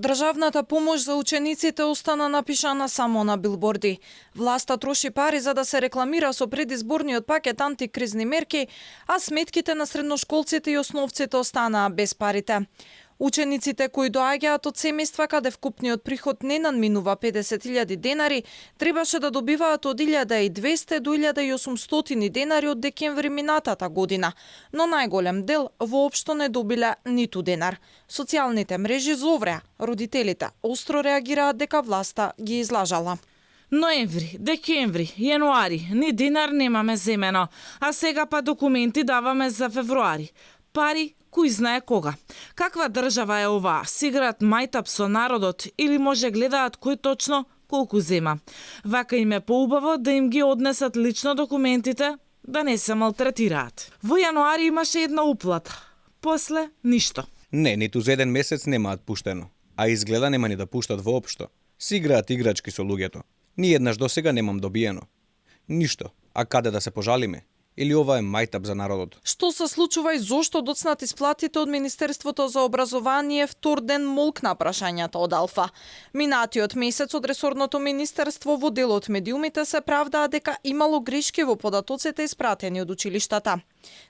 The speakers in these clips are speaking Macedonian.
Државната помош за учениците остана напишана само на билборди. Власта троши пари за да се рекламира со предизборниот пакет антикризни мерки, а сметките на средношколците и основците останаа без парите. Учениците кои доаѓаат од семејства каде вкупниот приход не надминува 50.000 денари, требаше да добиваат од 1.200 до 1.800 денари од декември минатата година, но најголем дел воопшто не добиле ниту денар. Социјалните мрежи зовреа, родителите остро реагираат дека власта ги излажала. Ноември, декември, јануари, ни динар немаме земено, а сега па документи даваме за февруари. Пари, кој знае кога. Каква држава е оваа? Си играат мајтап со народот или може гледаат кој точно колку зема? Вака им е поубаво да им ги однесат лично документите, да не се малтретираат. Во јануари имаше една уплата, после ништо. Не, ниту за еден месец немаат пуштено, а изгледа нема ни да пуштат воопшто. Си играат играчки со луѓето. Ни еднаш досега немам добиено. Ништо. А каде да се пожалиме? Или ова е мајтап за народот? Што се случува и зошто доцнат исплатите од Министерството за образование втор ден молкна прашањата од Алфа? Минатиот месец од ресорното министерство во делот медиумите се правдаа дека имало грешки во податоците испратени од училиштата.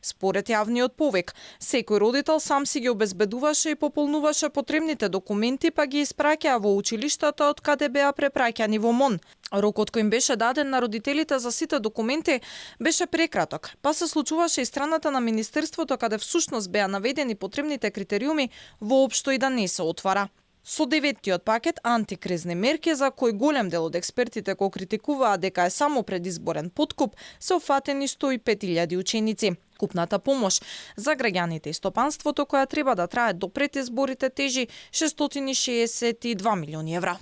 Според јавниот повик, секој родител сам си ги обезбедуваше и пополнуваше потребните документи, па ги испраќаа во училиштата од каде беа препраќани во МОН. Рокот кој им беше даден на родителите за сите документи беше прекраток, па се случуваше и страната на Министерството каде всушност беа наведени потребните критериуми воопшто и да не се отвара. Со деветиот пакет антикризни мерки, за кој голем дел од експертите го критикуваат дека е само предизборен подкуп, се офатени 105.000 ученици. Купната помош за граѓаните и стопанството, која треба да трае до пред изборите, тежи 662 милиони евра.